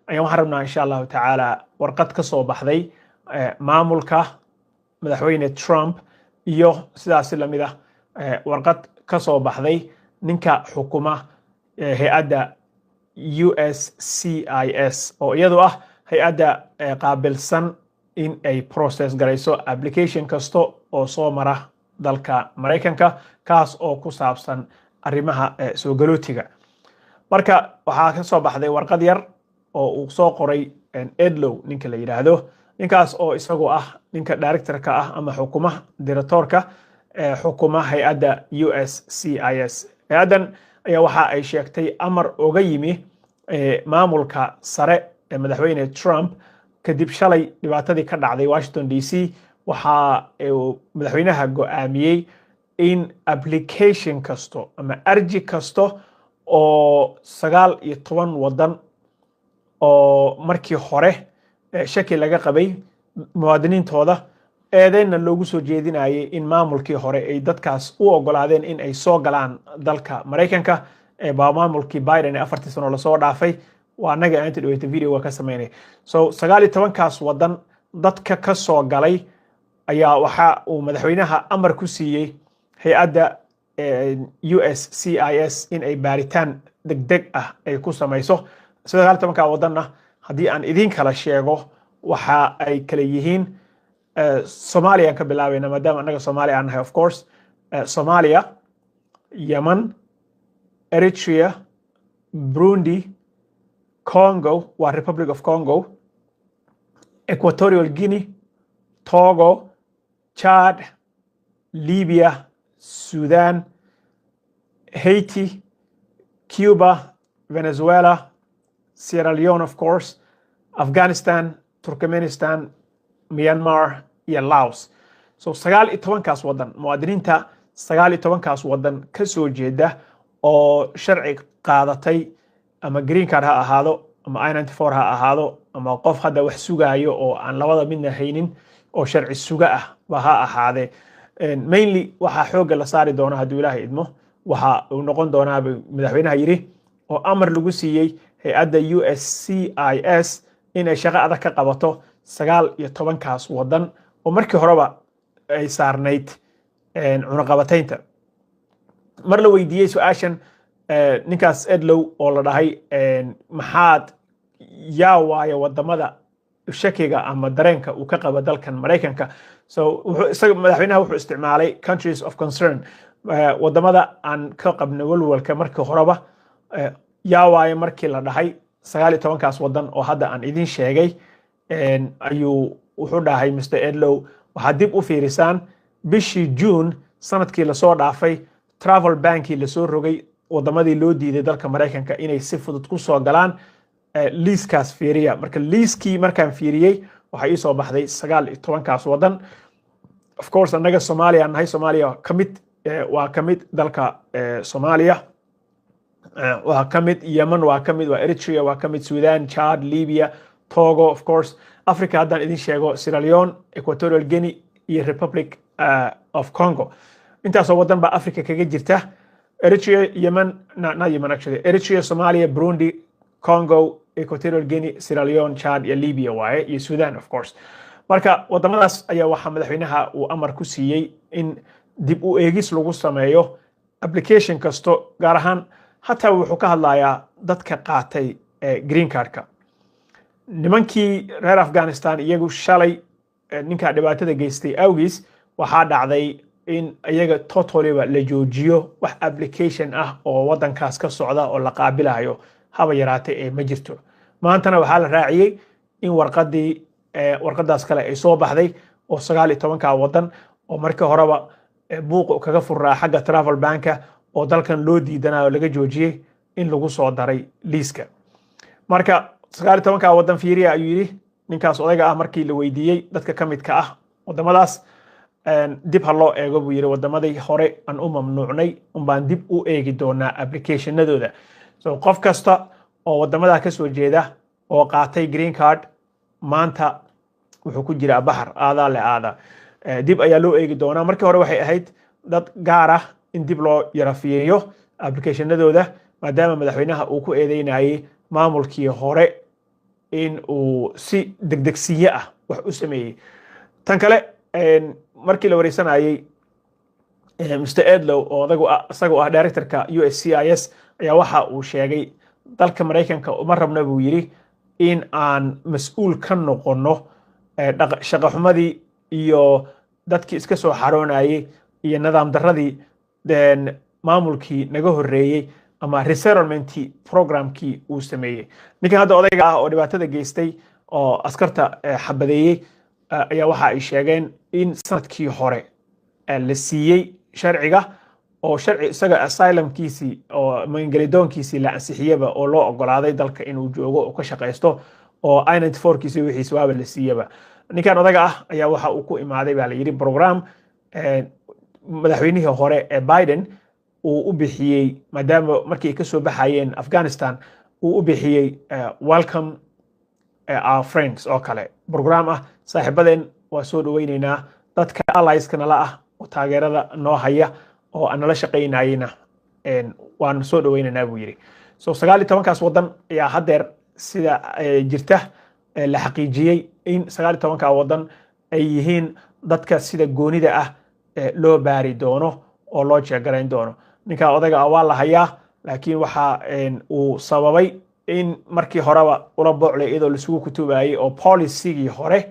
Ayaan waxaan rabnaa, insha Allahu tacaala, warqad ka soo baxday maamulka Madaxweyne Trump iyo sidaasi lamid ah warqad ka soo baxday ninka xukuma hay-adda USCIS, oo iyadu ah hay-adda qaabilsan in ay process garayso application kasta oo soo mara dalka Maraykanka, kaas oo ku saabsan arrimaha soo galootiga. Marka waxaa ka soo baxday warqad yar oo uu soo qoray Edlow ninka la yidhaahdo, ninkaas oo isagu ah ninka directorka ah ama xukuma, directorka xukuma hay-adda USCIS. Hay-addan ayaa waxa ay sheegtay amar oga yimi maamulka sare ee Madaxweyne Trump kadib shalay dhibaatadii ka dhacday Washington DC. Waxa uu madaxweynaha go'aamiyey in application kasto ama arji kasto oo 19 waddan oo markii hore shaki laga qabay muwaadiniintooda, eedeynna loogu soo jeedinayay in maamulkii hore ay dadkaas u ogolaadeen in ay soo galaan dalka Maraykanka, baa maamulkii Biden ee 4-tii sano lasoo dhaafay, waa annaga inta dhaweyta videoga ka samaynay. So 19-kaas waddan dadka ka soo galay ayaa waxa uu madaxweynaha amar ku siiyey hay-adda USCIS in ay baaritaan degdeg ah ay ku samayso. 19-ka waddanna haddii aan idiin kala sheego, waxa ay kala yihiin, Soomaaliya ka bilaabayna maadaama annaga Soomaaliya aan nahay, of course, Soomaaliya, Yemen, Eritrea, Burundi, Congo, waa Republic of Congo, Equatorial Guinea, Togo, Chad, Libya, Sudan, Haiti, Cuba, Venezuela, Sierra Leone, of course, Afghanistan, Turkmenistan, Myanmar iyo Laos. So 19-kaas waddan, muwaadiniinta 19-kaas waddan ka soo jeeda oo sharci qaadatay, ama green card ha ahaado ama I-94 ha ahaado, ama qof hadda wax sugaayo oo aan labada midna haynin oo sharci suga ah ba ha ahaadee, mainly waxaa xoogga la saari doona, hadduu Ilaahay idmo, waxa uu noqon doonaa, madaxweynaha yidhi oo amar lagu siiyey hay-adda USCIS, inay shaqo adag ka qabato 19-kaas waddan oo markii horeba ay saarnayd cunaqabataynta. Mar la weydiiyey su-aashan ninkaas Edlow oo la dhahay, maxaad yaa waayo wadamada shakiga ama dareenka uu ka qabo dalkan Maraykanka, so isaga madaxweynaha wuxuu isticmaalay countries of concern, wadamada aan ka qabna walwalka markii horeba yaa waayo. Markii la dhahay, 19-kaas wadan oo hadda aan idin sheegay ayuu wuxuu dhahay Mr Edlow, waxaad dib u fiirisaan bishii June sanadkii lasoo dhaafay travel ban-kii lasoo rogay, wadamadii loo diiday dalka Maraykanka inay si fudud ku soo galaan, liiskaas fiiriya. Marka liiskii markaan fiiriyey, waxaa ii soo baxday 19-kaas wadan. Of course, annaga Soomaaliya nahay, Soomaaliya kamid waa kamid dalka Soomaaliya, waa ka mid Yemen, waa ka mid, waa Eritrea, waa ka mid Sudan, Chad, Libya, Togo, of course. Africa haddaan idin sheego, Sierra Leone, Equatorial Guinea iyo Republic of Congo. Intaasoo waddan baa Africa kaga jirta: Eritrea, Yemen, not Yemen actually, Eritrea, Somalia, Burundi, Congo, Equatorial Guinea, Sierra Leone, Chad iyo Libya waaye, iyo Sudan, of course. Marka wadamadaas ayaa waxaa madaxweynaha uu amar ku siiyey in dib u eegis lagu sameeyo application kasto, gaar ahaan hataa wuxuu ka hadlayaa dadka qaatay green cardka. Nimankii reer Afghanistan iyagu shalay ninkaa dhibaatada geystay awgiis, waxaa dhacday in iyaga totally ba la joojiyo. Wax application ah oo waddankaas ka socda oo la qaabilayo haba yaraatay ee ma jirto. Maantana waxaa la raaciyey in warqadii warqadaas kale ay soo baxday oo 19-ka waddan oo markii horeba buuq kaga furaa xagga travel ban-ka oo dalkan loo diidanayo laga joojiyey, in lagu soo daray liiska. Marka 19-ka waddan fiiriya, ayuu yidhi ninkaas odayga ah markii la weydiiyey dadka ka midka ah waddamadaas. Dib ha loo eego, buu yidhi, waddamadii hore aan u mamnuucnay unbaan dib u eegi doonaa applicationadooda. So qof kasta oo waddamadaa ka soo jeeda oo qaatay green card maanta wuxuu ku jiraa baxar aadaa le aada, dib ayaa loo eegi doonaa. Markii hore waxay ahayd dad gaar ah in dib loo yara fiiriyo applicationadooda, maadaama madaxweynaha uu ku eedeynayay maamulkii hore. In uu si degdegsiye ah wax u sameeyey. Tan kale, markii la wareysanayey Mr Edlow oo adagu isagoo ah directorka USCIS ayaa waxa uu sheegay, dalka Maraykanka uma rabna, buu yidhi, in aan mas-uul ka noqonno shaqaxumadii iyo dadkii iska soo xaroonayey iyo nidaam darradii maamulkii naga horreeyey ama resettlementii programkii uu sameeyey. Ninkan hadda odayga ah oo dhibaatada geystay oo askarta xabadeeyey ayaa waxa ay sheegeen in sanadkii hore la siiyey sharciga, oo sharci isaga asylumkiisii oo magangelidoonkiisii la ansixiyeba oo loo ogolaaday dalka inuu joogo oo ka shaqaysto, oo I-94kiisi wixiis waaba la siiyeba. Ninkan odaga ah ayaa waxa uu ku imaaday, baa la yidhi, program madaxweynihii hore ee Biden uu u bixiyey, maadaama markii ay kasoo baxayeen Afghanistan uu u bixiyey "Welcome Our Friends" oo kale program ah. Saaxiibadeen waa soo dhaweyneynaa, dadka allieska nala ah oo taageerada noo haya oo aan nala shaqaynayena waan soo dhaweyneynaa, buu yidhi. So 19kaas waddan ayaa haddeer sida jirta la xaqiijiyey in 19ka waddan ay yihiin dadka sida goonida ah loo baari doono oo loo jeegarayn doono. Ninka odayga ah waa la hayaa, laakiin waxa uu sababay in markii horeba ula boclay iyadoo laisugu kutubayay oo policygii hore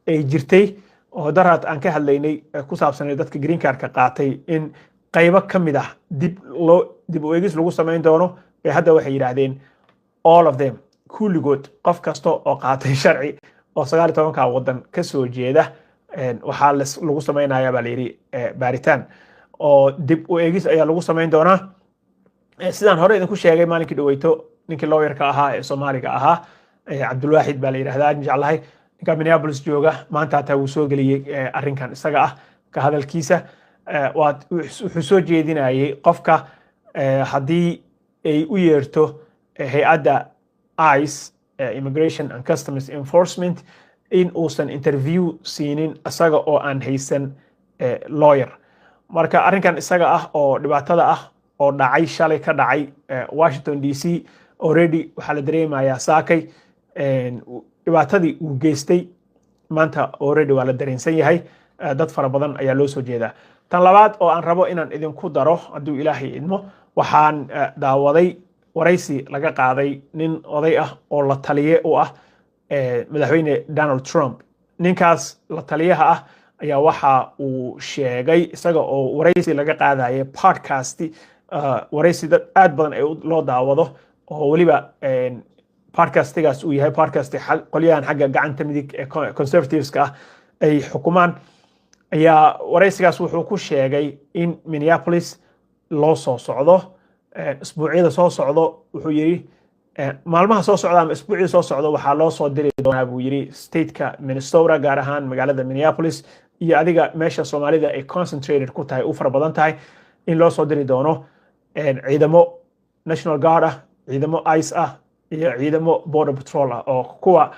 ay jirtay oo daraad aan ka hadlaynay ku saabsanay dadka green cardka qaatay in qaybo ka mid ah dib u eegis lagu samayn doono bay. Hadda waxay yidhaahdeen all of them, kulligood, qof kasta oo qaatay sharci oo 19ka waddan ka soo jeeda waxaa lagu samaynaya, baa la yidhi, baaritaan oo dib u eegis ayaa lagu samayn doonaa. Sidaan hore idinku sheegay maalinkii dhaweyto, ninkii lawyerka ahaa ee Soomaaliga ahaa, Cabdulwaaxid baa la yidhahdaa jeclahay, ninka Minneapolis jooga, maanta hataa wuu soo geliyey arrinkan isaga ah ka hadalkiisa. Wuxuu soo jeedinayay qofka haddii ay u yeerto hay-adda ICE, Immigration and Customs Enforcement, in uusan interview siinin isaga oo aan haysan lawyer. Marka arrinkan isaga ah oo dhibaatada ah oo dhacay shalay ka dhacay Washington DC, already waxaa la dareemayaa saakay dhibaatadii uu geystay. Maanta already waa la dareensan yahay, dad fara badan ayaa loo soo jeedaa. Tan labaad oo aan rabo inaan idinku daro, hadduu Ilaahay idmo, waxaan daawaday waraysi laga qaaday nin oday ah oo la taliye u ah madaxweyne Donald Trump. Ninkaas la taliyaha ah ayaa waxa uu sheegay, isaga oo waraysi laga qaadaya podcast, waraysi dad aad badan ay loo daawado, oo weliba podcastigaas uu yahay podcast qolyahan xagga gacanta midig ee conservativeska ah ay xukumaan, ayaa waraysigaas wuxuu ku sheegay in Minneapolis loo soo socdo isbuucyada soo socdo. Wuxuu yidhi maalmaha soo socda ama isbuucyada soo socdo waxaa loo soo diri doonaa, buu yidhi, stateka Minnesota, gaar ahaan magaalada Minneapolis iyo adiga meesha Soomaalida ay concentrated ku tahay, u fara badan tahay, in loo soo diri doono ciidamo National Guard ah, ciidamo ICE ah iyo ciidamo Border Patrol ah, oo kuwa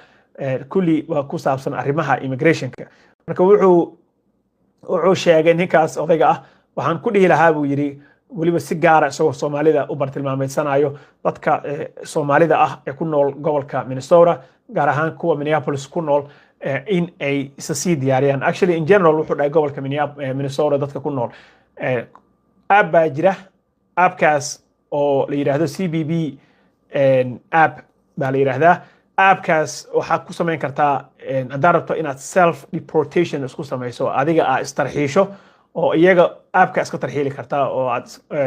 kulli waa ku saabsan arrimaha immigrationka. Marka wuxuu sheegay ninkaas odayga ah, waxaan ku dhihi lahaa, buu yidhi, weliba si gaara isagoo Soomaalida u bartilmaameedsanayo, dadka Soomaalida ah ee ku nool gobolka Minnesota, gaar ahaan kuwa Minneapolis ku nool, in ay isa sii diyaariyaan. Actually, in general wuxuu dhahay gobolka Minnesota dadka ku nool. App baa jira, appkaas oo la yidhaahdo CBP app baa la yidhaahdaa. Appkaas waxaad ku samayn kartaa haddaad rabto inaad self deportation isku samayso, adiga aa istarxiisho oo iyaga appka iska tarxiili kartaa. Oo aad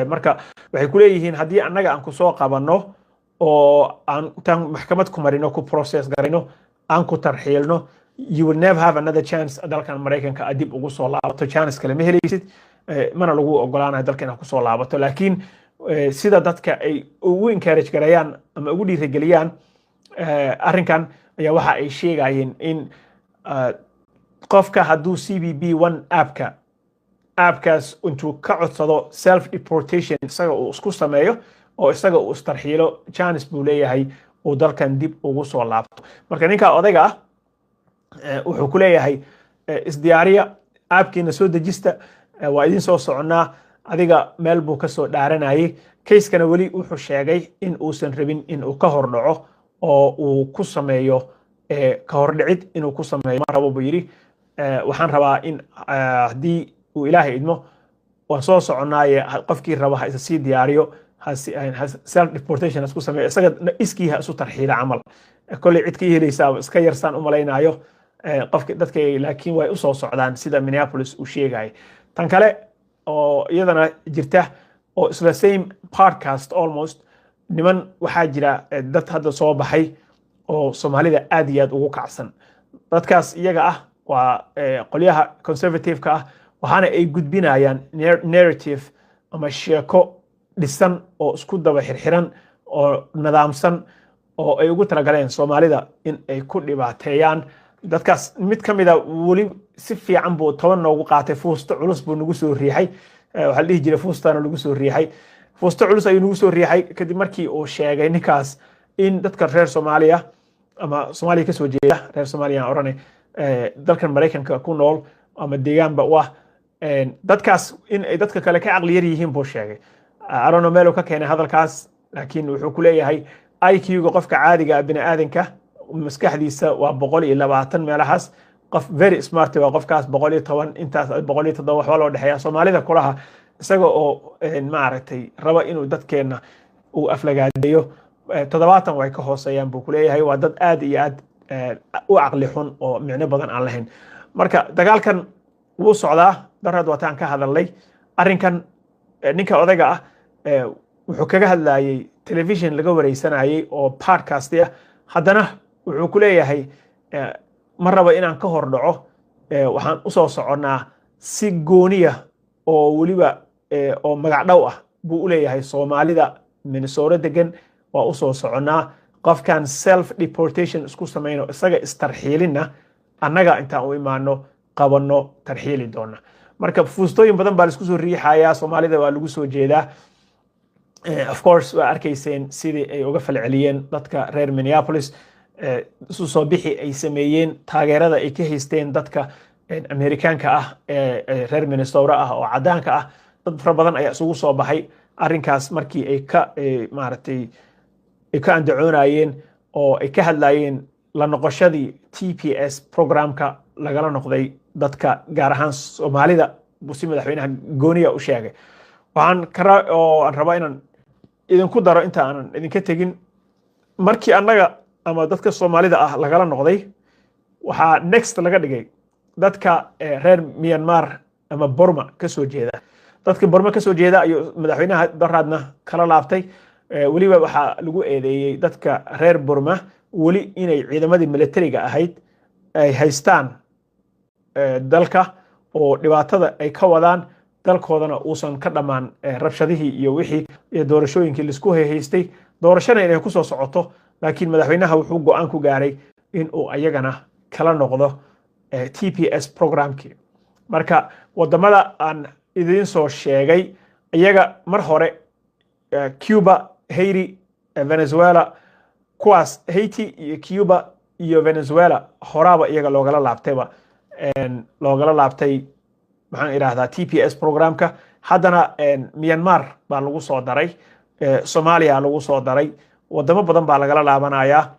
marka waxay ku leeyihiin, haddii annaga aan kusoo qabanno oo aan intaan maxkamad ku marino, ku process garayno, aan ku tarxiilno, you will never have another chance dalkan Maraykanka aad dib ugu soo laabato. Chance kale ma helaysid, mana lagu ogolaanayo dalka inaad kusoo laabato. Laakiin sida dadka ay ugu encourage garayaan ama ugu dhiirigeliyaan arrinkan ayaa waxa ay sheegayeen in qofka hadduu CBP One appka, appkaas intuu ka codsado self deportation, isaga uu isku sameeyo oo isaga uu istarxiilo, chance buu leeyahay uu dalkan dib ugu soo laabto. Marka ninka odayga ah wuxuu ku leeyahay, isdiyaariya, appkiina soo dejista, waa idin soo soconnaa. Adiga meel buu ka soo dhaaranayay. Casekana weli wuxuu sheegay in uusan rabin in uu ka hor dhaco oo Oo uu ku sameeyo ka hordhicid inuu ku sameeyo ma rabo, buu yidhi. Waxaan rabaa in haddii uu Ilaahay idmo waan soo soconnaaye, qofkii raba ha isa sii diyaariyo, self deportation ha isku sameeyo, isaga iskii ha isu tarxiila camal. Kolley cid ka helaysaa iska yarsaan u malaynaayo qofki dadka, laakiin way usoo socdaan sida Minneapolis uu sheegaya. Tan kale oo iyadana jirta oo isla same podcast almost, niman waxaa jira dad hadda soo baxay oo Soomaalida aad iyo aad ugu kacsan. Dadkaas iyaga ah waa qolyaha conservative-ka ah, waxaana ay gudbinayaan narrative ama sheeko dhisan oo isku daba xirxiran oo nidaamsan oo ay ugu talagaleen Soomaalida in ay ku dhibaateeyaan. Dadkaas mid ka mida weli si fiican buu 10 noogu qaatay, fuusto culus buu nagu soo riixay. Waxaa la dhihi jiray fuustana lagu soo riixay, fuusto culus ayuu nagu soo riixay kadib markii uu sheegay ninkaas in dadka reer Soomaaliya ama Soomaaliya kasoo jeeda, reer Soomaaliya aan odhanay, dalkan Maraykanka ku nool ama deegaanba u ah, dadkaas in ay dadka kale ka caqli yar yihiin buu sheegay. Arono meel uu ka keenay hadalkaas, laakiin wuxuu ku leeyahay IQ-ga qofka caadiga ah, bini aadanka maskaxdiisa waa 120 meelahaas. Qof very smart waa qofkaas 110 intaas, 107 waxba loo dhexeeya Soomaalida kulaha, isaga oo maaragtay raba inuu dadkeenna uu aflagaadeeyo. 70 way ka hooseeyaan buu kuleeyahay. Waa dad aad iyo aad u caqli xun oo micno badan aan lahayn. Marka dagaalkan wuu socdaa. Darad wataan ka hadalnay arrinkan. Ninka odayga ah wuxuu kaga hadlayay television laga wareysanayay oo podcast ah. Haddana wuxuu ku leeyahay ma rabo inaan ka hor dhaco, waxaan usoo soconnaa si gooniya oo weliba oo magac dhow ah buu u leeyahay. Soomaalida Minnesota degan waa usoo soconnaa. Qofkan self deportation isku samayno, isaga istarxiilinna, annaga intaan u imaano qabanno, tarxiili doona. Marka fuustooyin badan baa laisku soo riixayaa, Soomaalida waa lagu soo jeedaa. Of course waa arkayseen sidii ay uga falceliyeen dadka reer Minneapolis, isu soo bixi ay sameeyeen, taageerada ay ka haysteen dadka Amerikaanka ah ee reer Minnesota ah oo caddaanka ah. Dad fara badan ayaa isugu soo baxay arrinkaas markii ay ka maaragtay ay ka andacoonayeen oo ay ka hadlayeen la noqoshadii TPS programka lagala noqday dadka, gaar ahaan Soomaalida buu si madaxweynaha gooniya u sheegay. Waxaan kara oo aan rabaa inaan idinku daro inta aanan idinka tegin, markii annaga ama dadka Soomaalida ah lagala noqday, waxaa next laga dhigay dadka reer Myanmar ama Burma ka soo jeeda. Dadka Burma ka soo jeeda ayuu madaxweynaha daraadna kala laabtay. Weliba waxaa lagu eedeeyey dadka reer Burma weli inay ciidamadii militariga ahayd ay haystaan dalka oo dhibaatada ay ka wadaan, dalkoodana uusan ka dhammaan rabshadihii iyo wixii iyo doorashooyinkii laisku haystay, doorashana inay kusoo socoto. Laakiin madaxweynaha wuxuu go'aan ku gaaray in uu ayagana kala noqdo TPS programkii. Marka wadamada aan idiin soo sheegay iyaga mar hore, Cuba, Haiti, Venezuela, kuwaas Haiti iyo Cuba iyo Venezuela horaaba iyaga loogala laabtayba, loogala laabtay maxaan idhaahdaa TPS programka. Haddana Myanmar baa lagu soo daray, Soomaaliya lagu soo daray, wadamo badan baa lagala laabanayaa.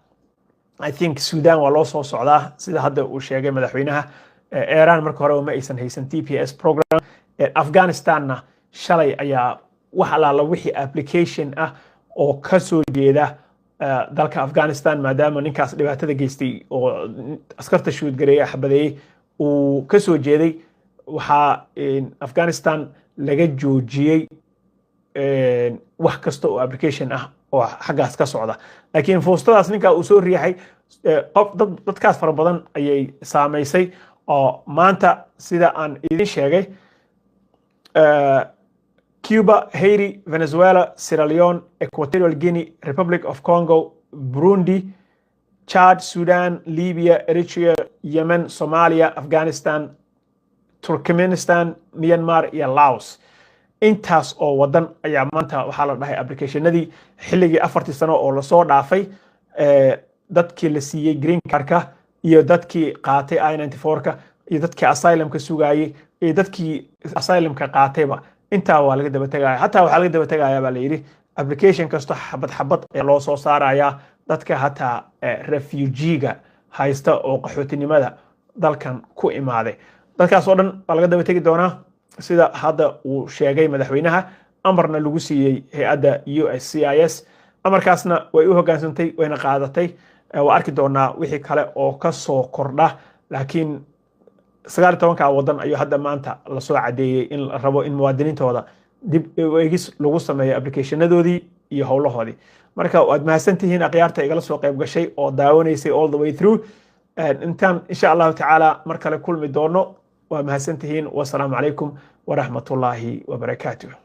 I think Sudan waa loo soo socdaa sida hadda uu sheegay madaxweynaha. Iran marka horeba ma aysan haysan TPS program. Afghanistanna shalay ayaa wax allaala wixii application ah oo ka soo jeeda dalka Afghanistan, maadaama ninkaas dhibaatada geystay oo askarta shoot gareeyey, xabadeeyey, uu ka soo jeeday, waxaa Afghanistan laga joojiyey wax kasta oo application ah oo xaggaas ka socda. Laakiin fuustadaas ninkaa uu soo riixay qof dad dadkaas fara badan ayay saamaysay. Oo maanta sida aan idin sheegay, Cuba, Haiti, Venezuela, Sierra Leone, Equatorial Guinea, Republic of Congo, Burundi, Chad, Sudan, Libya, Eritrea, Yemen, Somalia, Afghanistan, Turkmenistan, Myanmar iyo Laos, intaas oo wadan ayaa maanta waxaa la dhahay applicationadii xilligii 4-tii sano oo lasoo dhaafay dadkii la siiyey green cardka iyo dadkii qaatay I-94-ka iyo dadkii asylumka sugaayey iyo dadkii asylumka qaatayba, intaa waa laga daba tegaya. Hataa waxaa laga daba tegayaa baa la yidhi application kasto xabad xabad ayaa loo soo saarayaa. Dadka hataa refugee-ga haysta oo qaxootinimada dalkan ku imaaday, dadkaas oo dhan baa laga daba tegi doonaa, sida hadda uu sheegay madaxweynaha, amarna lagu siiyey hay-adda USCIS. Amarkaasna way u hoggaansantay, wayna qaadatay. Waa arki doonaa wixii kale oo ka soo kordha, laakiin 19-ka waddan ayuu hadda maanta lasoo caddeeyey in la rabo in muwaadiniintooda dib u eegis lagu sameeyo applicationadoodii iyo howlahoodii. Marka waad mahadsantihiin akhyaarta igala soo qayb gashay oo daawanaysay all the way through. Intaan insha Allahu tacaala mar kale kulmi doono, waa mahadsantihiin. Wasalaamu calaykum waraxmatullaahi wabarakaatuh.